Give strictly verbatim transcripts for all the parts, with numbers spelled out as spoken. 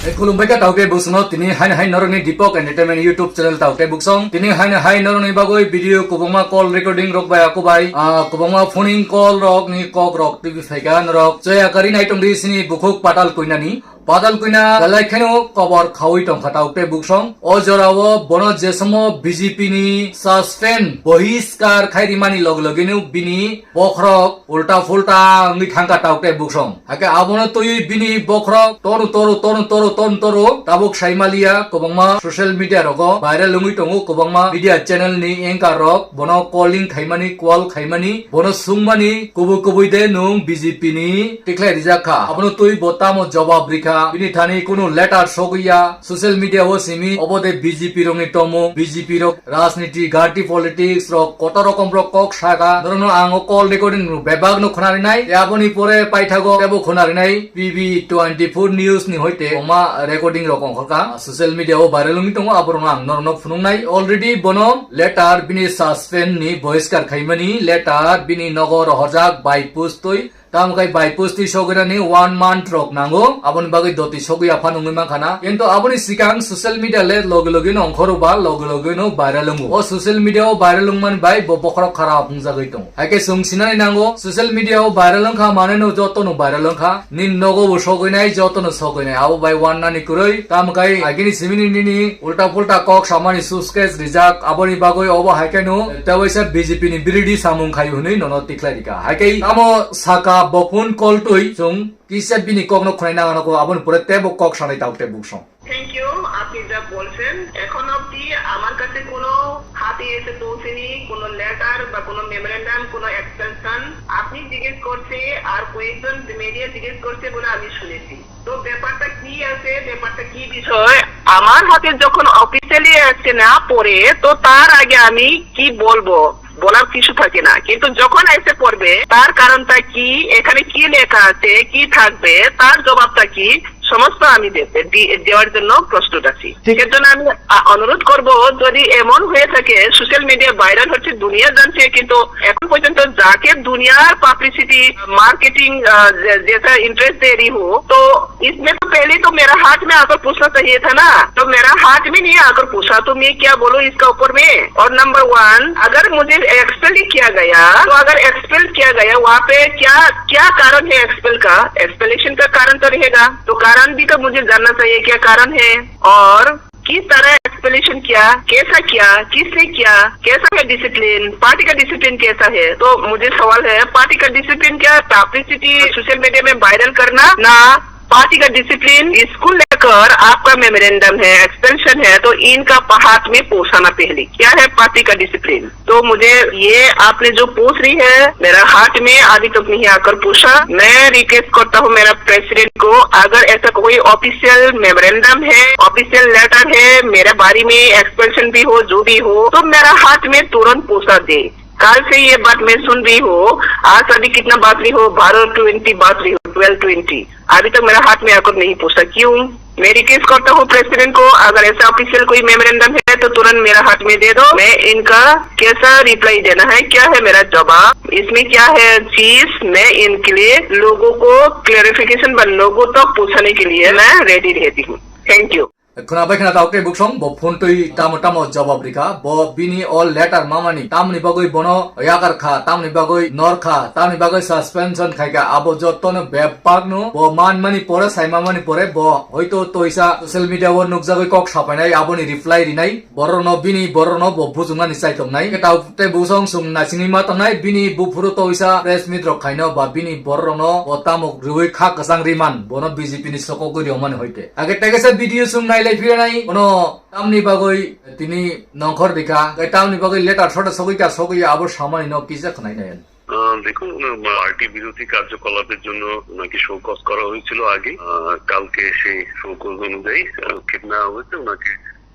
Khulumbai kha taukhe buksongno, tini haino hai norokni Deepak Entertainment YouTube channel taukhe buksong. Tini haino hai norokni bagwi video kwbangma call recording rok bai, aku bai, ah, kwbangma phoning call rok ni kok rok twi phaikha norok. Chaya kari nai tongdi sini bukhuk Patal Koinani. Patal Koina belai kheno kobor khaui tongkha taukhe buksong. O jorao bono je somo B J P ni suspend bohiskar khai rimani log logino bini bokhorok ulta phulta wngwi thangkha taukhe buksong. Hakhe abono twiwi bini bokhorok toru toru toru toru toru toru tabuk saimaliya, kwbangma social media rogo viral wngwi tongo, kwbangma media channel ni anchor rok bono calling khaimani, call khaimani, bono sungmani, kubui kubui de nwng B J P ni tikhlai rijak kha, abono twi bo tamo jobab rikha, bini thani kunu letter sogwi ya, social media o simi obo de B J P rokni tomung, B J P rok rajniti, garti politics rok koto rokom rok kok saka. Norokno ang o call recording rok bebak no khwna rinai. Tei aboni pore paithago tebo khwna rinai P B twenty-four news ni hoite oma recording rok ongkhorka. Social media o viral wngwi tongo, aborokno ang norokno phunuknai. Already bono letter bini suspend ni bohiskar khaimani letter bini nogo rohorjak by post twi. Tamo khe by post twi sogwirani one month rok nango, aboni bagwi doti sogwi aphan wngwi mankha na. Kintu aboni sikang social media le logi logi no ongkhoro ba logi logi no viral wngo. O social media o viral wngmani bai bo bokhorok kharap wngjagwi tongo. Hai khe chwng sinani nango, social media o viral wngkha mane no joto no viral wngkha. Nini nogo bo sogwi nai, joto no sogwi nai. Abo bai wannani kwrwi. Tamo khe agini simini nini ulta pulta kok samani suskes rijak. Aboni bagwi obo hai khe no tewaisa B J P ni biridi samung khai hwnwi nono tikhlai rikha. Hai khe tamo saka bo phone call twi chwng kisa bini kokno khwnai nang ano ko, aboni pore tebo kok sanai tau tei buksong. Thank you, আপনি যা বলছেন। এখন অবধি আমার কাছে কোনো হাতে এসে পৌঁছেনি, কোনো লেটার বা কোনো মেমোরেন্ডাম, কোনো এক্সটেনশন। আপনি জিজ্ঞেস করছে, আর কয়েকজন মিডিয়া জিজ্ঞেস করছে বলে আমি শুনেছি। তো ব্যাপারটা কি আছে, ব্যাপারটা কি বিষয়, আমার হাতে যখন অফিসিয়ালি আসছে না পরে, তো তার আগে আমি কি বলবো, বলার কিছু থাকে না। কিন্তু যখন এসে পড়বে, তার কারণটা কি, এখানে কি লেখা আছে, কি থাকবে, তার জবাবটা কি, সমস্ত আমি দে-, দি-, দেওয়ার জন্য প্রস্তুত আছি। ঠিক। এর জন্য আমি আ, অনুরোধ করব, যদি এমন হয়ে থাকে, সোশ্যাল মিডিয়া ভাইরাল হচ্ছে, দুনিয়া জানছে, কিন্তু এখন পর্যন্ত যাকে দুনিয়ার পাবলিসিটি, মার্কেটিং, আ, যে-, যেটা ইন্টারেস্ট দে রি হো, তো इसमें तो पहले तो मेरा हाथ में आकर पूछना चाहिए था ना, तो मेरा हाथ में नहीं आकर पूछा, तो मैं क्या बोलूं इसका ऊपर में? और नंबर वन, अगर मुझे एक्सपेल ही किया गया, तो अगर एक्सपेल किया गया, वहाँ पे क्या, क्या कारण है एक्सपेल का? एक्सप्लेनेशन का कारण तो रहेगा, तो कारण भी तो मुझे जानना चाहिए, क्या कारण है? और किस तरह एक्सप्लेनेशन किया, कैसा किया, किसने किया, कैसा है डिसिप्लिन, पार्टी का डिसिप्लिन कैसा है? तो मुझे सवाल है, पार्टी का डिसिप्लिन क्या पब्लिसिटी सोशल मीडिया में वायरल करना, ना पार्टी का डिसिप्लिन, स्कूल लेकर आपका मेमोरेंडम है, एक्सपेंशन है, तो इनका प-, हाथ में पहुंचाना पहले, क्या है पार्टी का डिसिप्लिन? तो मुझे ये आपने जो पूछ रही है, मेरा हाथ में अभी तक नहीं आकर पूछा। मैं रिक्वेस्ट करता हूँ मेरा प्रेसिडेंट को, अगर ऐसा कोई ऑफिशियल मेमोरेंडम है, ऑफिशियल लेटर है, मेरे बारे में एक्सप्लेनेशन भी हो, जो भी हो, तो मेरा हाथ में तुरंत पहुंचा दे। कल से ये बात मैं सुन रही हूँ, आज अभी कितना बाज रही हो, बारह ट्वेंटी बाज रही हो, ट्वेल्व ट्वेंटी, अभी तक मेरा हाथ में आकर नहीं पहुंचा। क्यों? मैं रिक्वेस्ट करता हूँ प्रेसिडेंट को, अगर ऐसा ऑफिशियल कोई मेमोरेंडम है तो तुरंत मेरा हाथ में दे दो। मैं इनका कैसा रिप्लाई देना है, क्या है मेरा जवाब, इसमें क्या है चीज, मैं इनके लिए लोगों को क्लैरिफिकेशन व लोगों तक पहुंचाने के लिए मैं रेडी रहती हूँ। Thank you. Khwna bai khwna tau tei buksong bo phone twi tamo tamo jawab rikha. Bo bini o letter mamani tamni bagwi bono yakar kha, tamni bagwi nor kha, tamni bagwi suspension khai kha. Abo jotono bebakno bo manmani pore, sai mamani pore bo hoito toisa social media o nukjagwi kok sapainai, aboni reply rinai. Borokno bini borokno bo bujuknani chai tongnai. Tei buksong chwng naisingwi ma tongnai, bini buphuru toisa press meet rok khaino ba bini borokno bo tamo rwui kha kwchang riman, bono B J P ni sokogwi rwmani hoite. Age tei kaisa video chwng nailai phiranai, bono tamni bagwi tini nongkhor rikha, tei tamni bagwi letter sota sogwi kha, sogwi abo samani no kisa khwnai nai. আহ, দেখুন, ওনার পার্টি বিরোধী কার্যকলাপের জন্য ওনাকে show cause করা হয়েছিল আগে। আহ, কালকে সেই শো কজ অনুযায়ী, আহ, উচ্ছেদ নেওয়া হয়েছে, ওনাকে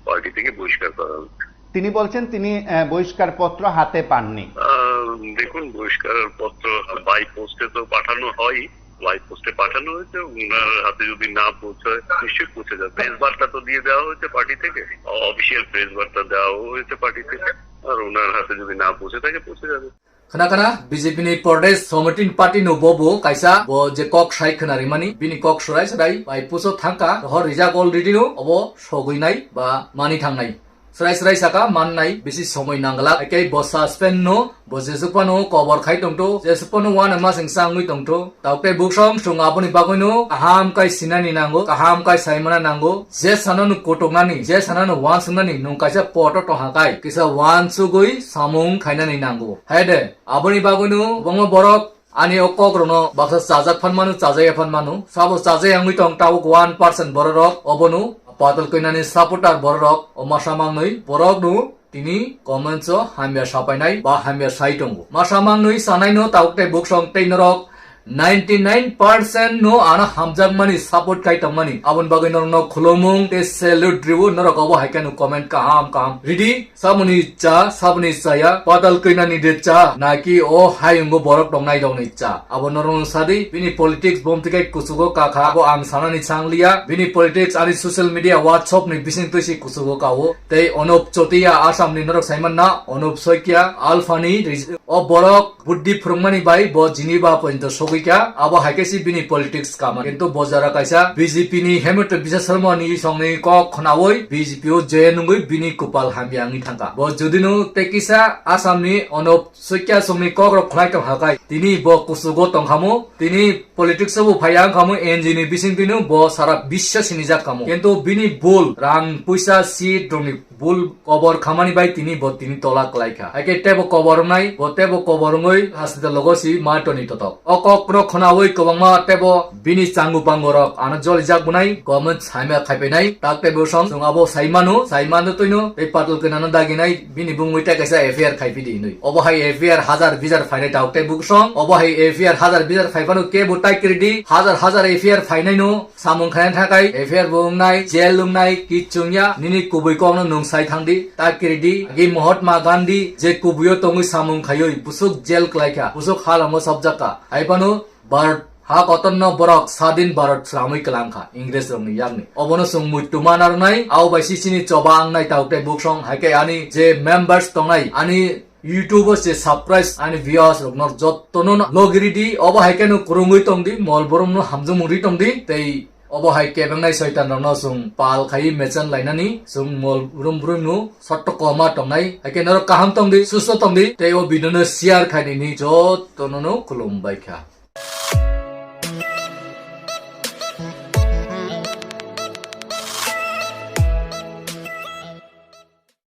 পার্টি থেকে বহিষ্কার করা হয়েছে। তিনি বলছেন তিনি, আহ, বহিষ্কারপত্র হাতে পাননি। আহ, দেখুন, বহিষ্কারপত্র বাই পোস্টে তো পাঠানো হয়, বাই পোস্টে পাঠানো হয়েছে, ওনার হাতে যদি না পৌঁছায়, নিশ্চয়ই পৌঁছে যাবে। প্রেস বার্তা তো দিয়ে দেওয়া হয়েছে পার্টি থেকে, অ-, অফিসিয়াল প্রেস বার্তা দেওয়া হয়েছে পার্টি থেকে, আর ওনার হাতে যদি না পৌঁছে থাকে, পৌঁছে যাবে। Khna khna B J P ni Pradesh Samiti ni party no bobo kaisa bo je kok sai khna rimani, bini kok surai surai bai puso thangka, rohor rijak already no obo sogwi nai ba mani thangnai. Srai srai saka mannai bisi somoi nanglak, haikhe bo suspend no, bo jesuk phano kobor khai tongtho, jesuk phano uanama sengsa wngwi tongtho. Taukte buksong chwng aboni bagwino kaham kai sinani nango, kaham kai saimana nango. Je sanano kotoknani, je sanano uansuknani nwng kaisa poto tongha kai, kisa uansugwi samung khainani nango. Hai de, aboni bagwino kwbangma borok ani o kokrokno baksa chajak phan mano, chajaya phan mano. Sabo chajaya wngwi tong tabuk one percent bororok, obono patal koinani supporter bororok, o masa mangnwi borokno tini comments o hamya sapainai ba hamya sai tongo. Masa mangnwi sanaino tabuk tei buksong tei norok ninety nine percent no ano hamjakmani support kai tongmani. Aboni bagwi norokno khulumung tei salute riwo, norok obo hai kheno comment kaham kaham ridi. Saboni cha, saboni chaya, patal koinani de cha, naki o hayungo borok tongnai rokni cha. Abo norokno sadi, bini politics bomtikai kuchugo kakha, abo ang sanani sangliya. Bini politics ani social media WhatsApp ni bising twisi kuchugo kao. Tei Anup Chotia Assam ni norok saimanna, Anup Saikia, Alpha ni rij-, o borok buddhi phwrwngmani bai bo jini ba pointo sogwi kha, abo hai khe si bini politics kama. Kintu bo jora kaisa B J P ni Hemant Biswa Sarma ni songni kok khnaui B J P o join wngwi bini kupal hamya wngwi thangkha. Bo judino tei kisa Assam ni Anup Saikia songni kok rok khnai tong hakai, tini bo kusugo tong khamu, tini politics o bo phaiya wng khamu, N G O ni bising tino bo sara biswa sinijak khamu. Kintu bini bul rang puisa seat rokni bul kobor khamani bai tini bo tini tola kwlai kha. Haikhe tebo kobor wngnai, bo tebo kobor wngwi hospital logo si ma toni totok. O kok no khnaui kwbangma tebo bini changu pango rok ano jolijak bunai, government saima khaipainai, tak tebo song chwng abo saimano, saimano twino tei patal koinano daginai, bini bumungwi tei kaisa F I R khaiphidi hinwi. Obo hai F I R hajar bijar phainai tak tei buksong, obo hai F I R hajar bijar phaiphano kebo tai kiridi, hajar hajar F I R phainaino, samung khaina thakai F I R bo wngnai, jail wngnai, kichung ya, nini kubui kokno nwng sai thangdi, ta kiridi, agi Mahatma Gandhi, je kubuio tongwi samung khaiwi, busuk jail klaikha, busuk halango sobjakka. Hai phano Bharat ha kotorno borok sadin Bharat slamwi kwlangkha, Ingres rokni yakni. Obono chwng muitu ma narwnai, abo bai si chini choba wngnai tak tei buksong, haikhe ani je members tongnai, ani YouTube o se subscribe ani viewers rok no jotto no logi ridi, obo hai khe no kwrwngwi tong di, mol borom no hamjwk mung ri tong di, tei obo hai kebengnai soitan rok no chwng pal khai mechan lainani chwng mol brum brum no sotto koma tongnai, hai khe norok kaham tong di, susto tong di, tei o video no share khai nini jotto no no khulum bai kha.